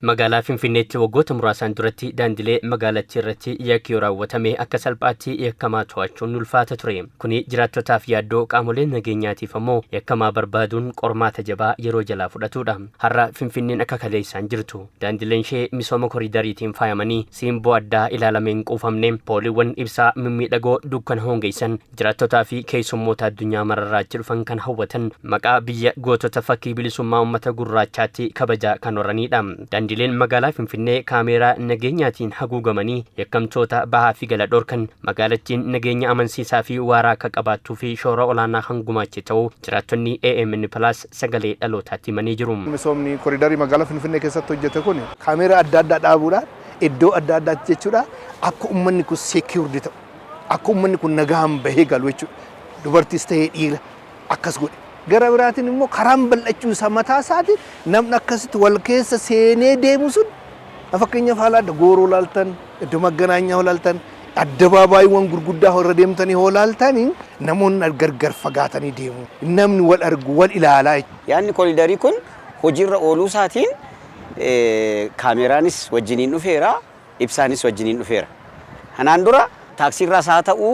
Magaalaa Finfinneetti waggoota muraasaan duratti daandilee magaalattii irratti yakki yoo raawwatame akka salphaatti yakkamaa to'achuun ulfaata ture. Kuni jiraattotaaf yaaddoo, qaamoleen nageenyaatiif ammoo yakkamaa barbaaduun qormaata jabaa yeroo jalaa fudhatudha. Har'a Finfinneen akka kaleessaan jirtu. Daandileen ishee misooma koriidariitiin faayamanii siimboo addaa ilaalamee hin quufamne, pooliiwwan ibsaa mimmiidhagoo dukkana hongeessan, jiraattotaa fi keessummoota addunyaa mararraa achi dhufan kan hawwatan, maqaa biyya gootota fakkii bilisummaa uummata gurraachaatti kabaja kan horanidha. Daandileen magaalaa Finfinnee kaameeraa nageenyaatiin haguugamanii yakkamtoota bahaa fi gala dhorkan, magaalattiin nageenya amansiisaa fi waaraa akka qabaattuu fi shoora olaanaa kan gumaache ta'uu jiraattonni AMN Plus Sagalee Dhalootaatti himanii jiru. Misoomni koriidarii magaalaa Finfinnee keessatti hojjete kun kaameeraa adda addaa dhaabuudhaan iddoo adda addaatti jechuudha, akka uummanni kun secured ta'u, akka uummanni kun nagaan bahee galu jechuudha. Dubartiis ta'ee dhiira akkas godhe. Gara biraatiin immoo karaan bal'achuu isaa mataa isaatiin namni akkasitti wal keessa seenee deemu sun, fakkeenyaaf haala adda Gooroo laaltan, iddoo Magganaanyaa laaltan, addabaabaayii gurguddaa irra deemtanii hoo laaltanii, namoonni gargar fagaatanii deemu. Namni wal argu, wal ilaalaa. Yaadni koriidarii kun hojiirra ooluu isaatiin kaameraanis wajjiniin dhufeera, ibsaanis wajjiniin dhufeera. Kanaan dura taaksiirraas haa ta'u,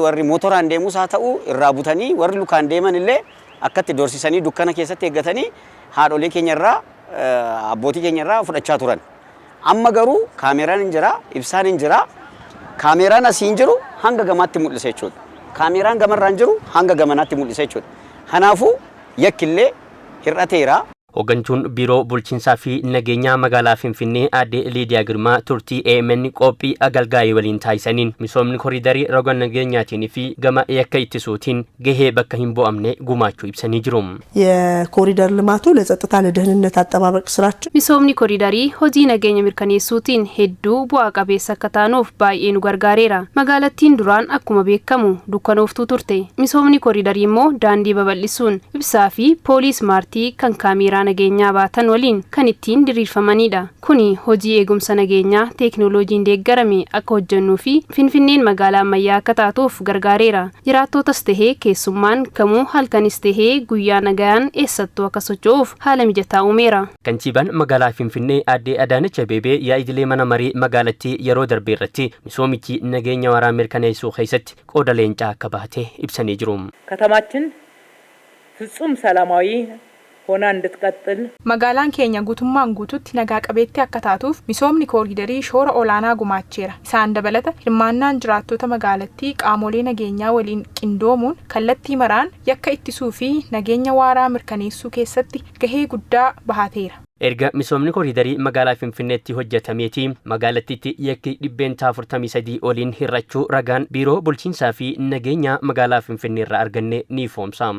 warri motoraan deemus haa ta'u, irraa butanii warri lukaan deeman illee akkatti doorsisanii dukkana keessatti eeggatanii haadholii keenya irraa, abbootii keenya irraa fudhachaa turan. Amma garuu kaameraan hin jira, ibsaan hin jira. Kaameraan asiin jiru hanga gamaatti mul'isa jechuudha. Kaameraan gamarraan jiru hanga gamanaatti mul'isa jechuudha. Kanaafuu yakkillee hir'ateera. Hooggantuun Biiroo Bulchiinsaa fi Nageenyaa Magaalaa Finfinnee Aadde Liidiyaa Girmaa turtii AMN qophii agalgaa'ii waliin taasisaniin, misoomni koriidarii roga nageenyaatiin fi gama yakka ittisuutiin gahee bakka hin bu'amne gumaachuu ibsanii jiru. የኮሪደር ልማቱ ለጸጥታ ለደህንነት አጠባበቅ ስራችን Misoomni koriidarii hojii nageenya mirkaneessuutiin hedduu bu'aa qabeessa akka taanuuf baay'ee nu gargaareera. Magaalattiin duraan akkuma beekamu dukkanooftuu turte. Misoomni koriidarii immoo daandii babal'isuun ibsaa fi poolii ismaartii kan kaameeraa nageenyaa baatan waliin kan ittiin diriirfamanidha. Kuni hojii eegumsa nageenyaa teeknooloojiin deeggarame akka hojjennuu fi Finfinneen magaalaa ammayyaa akka taatuuf gargaareera. Jiraattotas tahee keessummaan kamuu halkanis tahee guyyaa nagayaan eessattuu akka socho'uuf haala mijataa uumeera. Kantiibaan magaalaa Finfinnee Aadde Adaanech Abeebee yaa'iilee mana marii magaalattii yeroo darbe irratti misoomichi nageenya waaraa mirkaneessuu keessatti qooda leencaa akka baate ibsanii jiru. ከተማችን ፍጹም ሰላማዊ ሆና እንድትቀጥል Magaalaan keenya guutummaan guututti nagaa qabeettii akka taatuuf misoomni kooriidarii shoora olaanaa gumaacheera. Isaan dabalata hirmaannaan jiraattota magaalattii qaamolee nageenyaa waliin qindoomuun kallattii maraan yakka ittisuu fi nageenya waaraa mirkaneessuu keessatti gahee guddaa bahateera. Erga misoomni koriidarii magaalaa Finfinneetti hojjetameeti magaalattiitti yakki 43% oliin hir'achuu ragaan Biiroo Bulchiinsaa fi Nageenya magaalaa Finfinnee irraa arganne ni ifoomsa.